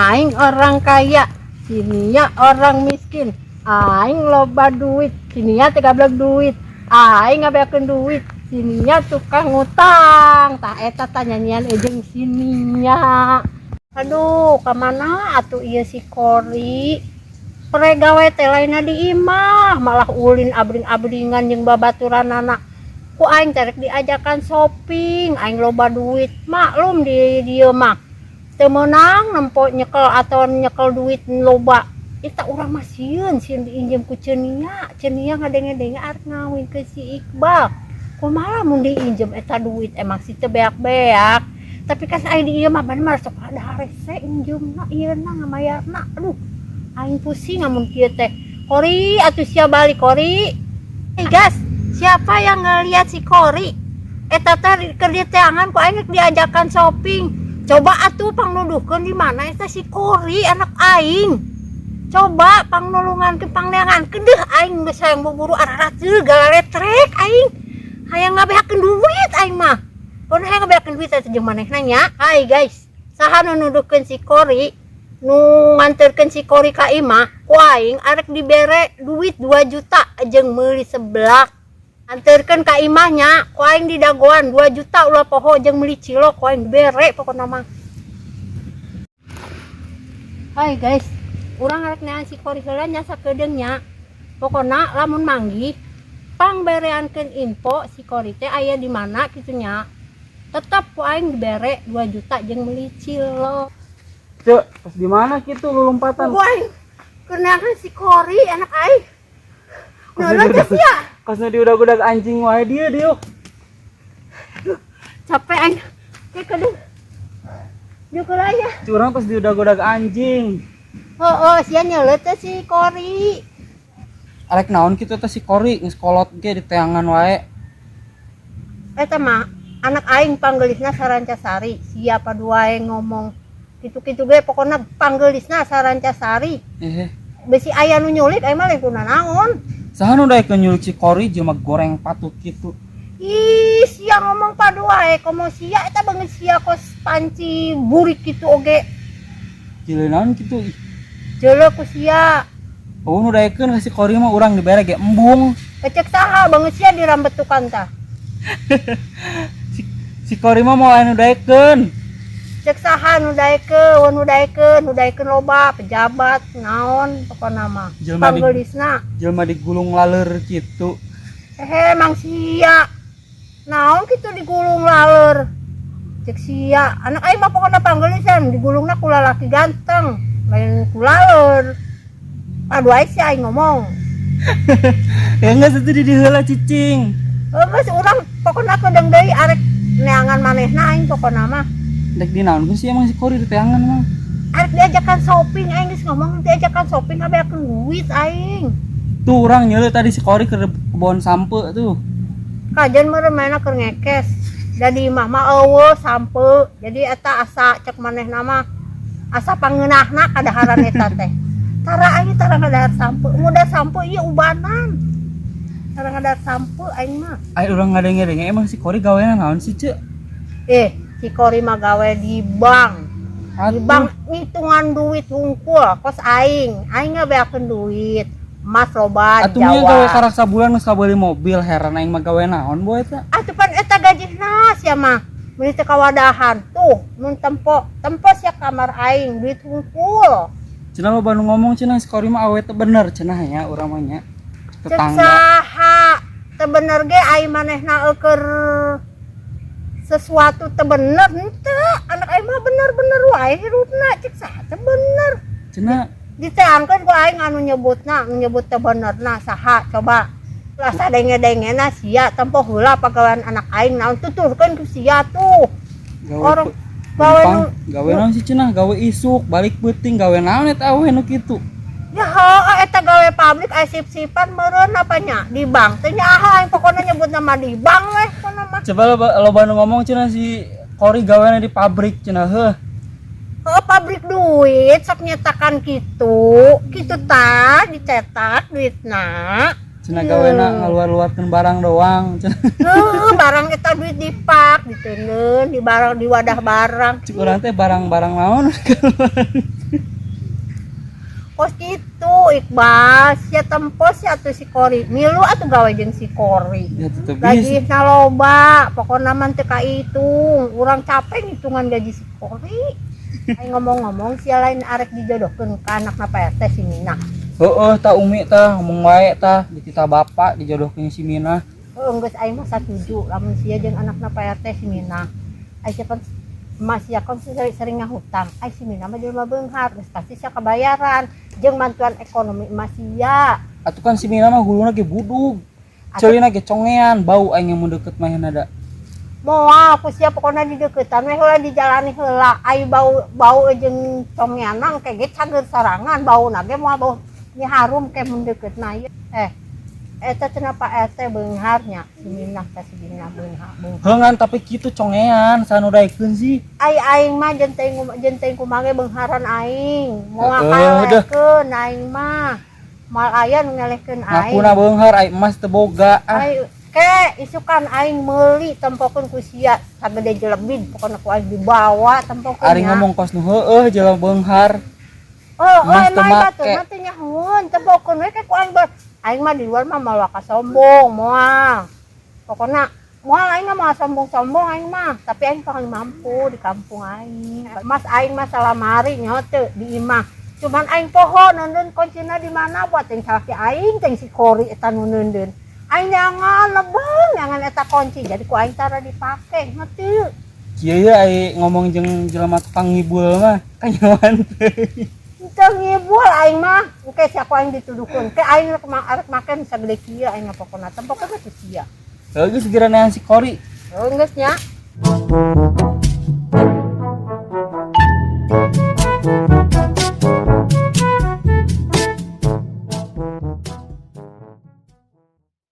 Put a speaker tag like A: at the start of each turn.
A: Aing orang kaya, si Nia orang miskin. Aing loba duit, si Nia teu gablek duit. Aing ngabeakeun duit, si Nia tukang ngutang. Tah, eta tah nyanyian jeung si Nia. Aduh, kamana atuh ieu si Kori? Pere gawe teh lainna di imah, malah ulin abring-abringan jeung babaturanana. Ku aing teh rek diajakan shopping, aing loba duit. Maklum di dieu mah teu meunang nempo nyekel atau nyekel duit loba. Eta urang mah sieun, sieun diinjem ku Ceu Nia. Ceu Nia ngadenge-denge arek ngawin ke si Iqbal. Kumaha mun diinjem eta duit? Emang si teu beak-beak. Tapi kan aing di ieu mah bener mah sok ada harese injemna, ieu na ngamayarna. Aduh, aing pusing amun kieu teh. Kori, atuh sia balik, Kori. Hey guys, siapa yang ngeliat si Kori? Eta teh keur diteangan ku aing, rek diajakan shopping. Coba atuh pangnuduhkeun di mana eta si Kori anak aing. Coba pangnulungankeun, pangneangankeun deuh. Aing geus hayang buburu ararateul galaretrek aing. Hayang ngabeakeun duit aing mah. Pon hayang ngabeakeun duit eta jeung manehna nya. Hai guys, saha nu nuduhkeun si Kori, nu nganterkeun si Kori ka imah, ku aing arek dibere duit 2 juta jeung meuli seblak. Anterkeun ka imahnya, ku aing didagoan 2 juta, ulah poho, jeung meuli cilok ku aing dibere pokona mah. Hai guys, urang arek neangan si Kori heula nya sakedeung nya. Pokona lamun manggih pangbereankeun info si Kori teh aya di mana kitu nya. Tetep ku aing dibere 2 juta jeung meuli cilok.
B: Cek, pas di mana kitu lu lompatan?
A: Ku aing keur neangan si Kori anak aing. Nah, teh sia.
B: Kosnya di udah-udah anjing wae dia dia.
A: Capek aing. Kayak kedeung. Dieu heula ya.
B: Curang pas di udah-udah anjing.
A: Oh, sia nyeuleut teh si Kori.
B: Arek naon kitu teh si Kori, geus kolot ge diteangan wae?
A: Eta mah anak aing panggelisna sarancasari. Siapa dua yang ngomong kitu-kitu ge, pokoknya panggelisna sarancasari.
B: Eh,
A: Besi aya nu nyulik, aing mah lain kuna naon.
B: Saha nu daekeun nyulik si Kori jelema goreng patut kitu?
A: Ih, sia ngomong padu wae, komo sia eta beungeut sia kos panci burik kitu oge.
B: Jile naon kitu ih.
A: Jeuleuh ku sia.
B: Oh, nu daekeun ka si Kori mah urang dibere ge embung.
A: Kecek saha beungeut sia dirambetukan tah?
B: Si Kori mah mau anu daekeun.
A: Cek saha nu daekeun, nu daekeun, nu daekeun loba pejabat naon pokona mah.
B: Jelema di-
A: Panggelisna.
B: Jelema digulung laleur kitu.
A: Hehe, emang sia. Naon kitu digulung laleur? Cek sia, anak aing mah pokona panggelisan digulungna ku lalaki ganteng, lain ku laleur. Aduh, aing si aing ngomong.
B: Ya enggak, itu di heula cicing.
A: Oh, geus urang pokona kedeung deui arek neangan manehna aing pokona mah.
B: Dek di naon sih emang si Kori diteangan mah?
A: Arek diajakan shopping, aing geus ngomong diajakan shopping ngabeakeun duit aing.
B: Tuh urang nyeuleuh tadi si Kori ke kebon sampe tuh.
A: Kajian meureun mainna keur ngekes. Da di imah mah eueuh sampe. Jadi eta asa cek manehna mah asa pangeunahna kadaharan eta teh. Tara aing tara ngadahar sampe. Mudah sampe ieu ubanan. Tara ngadahar sampe aing mah.
B: Ayo urang ngadenge-denge, emang si Kori gawena naon sih, Cek?
A: Eh, si Kori mah gawe di bank. Di
B: Atuh.
A: bank ngitungan duit hungkul kos aing. Aing ngabeakeun duit. Emas loba di
B: Atuh nya gawe
A: Jawa.
B: Karak sabulan geus kabeuli mobil, heran aing mah gawe naon boy eta.
A: Atuh pan eta gajihna sia mah. Meuni teu kawadahan. Tuh, mun tempo, tempo sia kamar aing duit hungkul.
B: Cenah loba nu ngomong cenah si Kori mah awe teu bener cenah nya, urang mah nya.
A: Cek
B: Tetangga.
A: saha teu bener ge, ai manehna eueuh sesuatu teu bener henteu. Anak aing mah bener-bener wae hirupna, cek saha teu bener?
B: Cenah.
A: Diteangkeun ku aing anu nyebutna, anu nyebut teu benerna saha coba? Lah, sadenge-dengena sia tempo heula pagawean anak aing naon, tuturkeun ku sia tuh.
B: Gawe
A: Orang gawe
B: numpang,
A: nu
B: gawe naon sih cenah, gawe isuk balik peuting, gawe naon eta awe nu kitu?
A: Ya heuh, eta gawe pabrik aya sip-sipan meureun apa nya di bank teh nya. Ah, aing pokona nyebut nama di bank weh pokona mah.
B: Coba loba nu ngomong cenah si Kori gaweana di pabrik cenah heuh.
A: Oh, pabrik duit sok nyetakan gitu. Gitu tah, dicetak duitna.
B: Cenah gawena ngaluar-luarkeun barang doang cenah.
A: Heuh, barang eta duit dipak diteundeun di barang, di wadah barang.
B: Cik urang teh barang-barang naon?
A: Kos kitu, Iqbal, sia tempos sia atuh si Kori. Milu atuh gawe jeung si Kori.
B: Ya tetep
A: Gaji
B: bisa.
A: Loba, pokokna mah teu kahitung. Urang capek ngitungan gaji si Kori. Aing ngomong-ngomong, sia lain arek dijodohkeun ka anakna Pak RT, si Mina?
B: Heeh, tah Umi tah ngomong wae tah, dititah bapak dijodohkeun si Mina.
A: Heuh, geus aing mah satuju lamun sia jeung anakna Pak RT, si Mina. Ai sia pan mas sia kan sering, sering ngahutang. Ai si Mina mah jelema beunghar, geus pasti sia kabayaran jeung bantuan ekonomi emas sia.
B: Atuh kan si Mina mah huluna ge budug.
A: Atuh-
B: Ceulina ge congean, bau aing mun deket mah da.
A: Moal ku sia, pokona di deukeutan we heula, dijalani heula. Ai bau bau jeung congeanan ke ge cager sorangan, bauna ge moal bau nya harum ke mun deukeut na ieu. Eh, eta cenah Pak RT beungharnya si Minah teh, si Minah beunghar beunghar.
B: Heungan tapi kitu congean, sanu daekeun sih?
A: Ai aing mah jeung teuing kumaha ge beungharan aing. Moal
B: Heeh, dah.
A: kalehkeun aing mah. Moal aya nu ngelehkeun aing.
B: Ngakuna beunghar, ai emas teu boga ah.
A: Ai ke isukan aing meuli, tempokeun ku sia sagede jelebid, pokona ku aing dibawa tempokeun
B: Ari
A: nya.
B: ngomong kos nu heueuh jelema beunghar.
A: Oh, oh,
B: Emas teu
A: emang
B: make.
A: batur mah teu nyahoeun, tempokeun we ke ku aing ber. Aing mah di luar mah moal waka sombong, moal. Pokona moal aing mah moal sombong-sombong aing mah, tapi aing paling mampu di kampung aing. Mas aing mah salamari nyaho teu di imah. Cuman aing poho neundeun kuncina di mana, buat yang salaki aing teh si Kori eta nu neundeun. Aing jangan lebeng, jangan eta kunci, jadi ku aing tara dipake, ngerti?
B: Kieu ye ai ngomong jeung jelema tukang ngibul mah kanyawan teuing.
A: Teu ngibul aing mah, engke si aku aing dituduhkeun. Ke aing rek arek make sagede kieu aing mah pokona tempokeun mah ku sia.
B: Heuh, geus geura neang si Kori.
A: Oh, geus nya.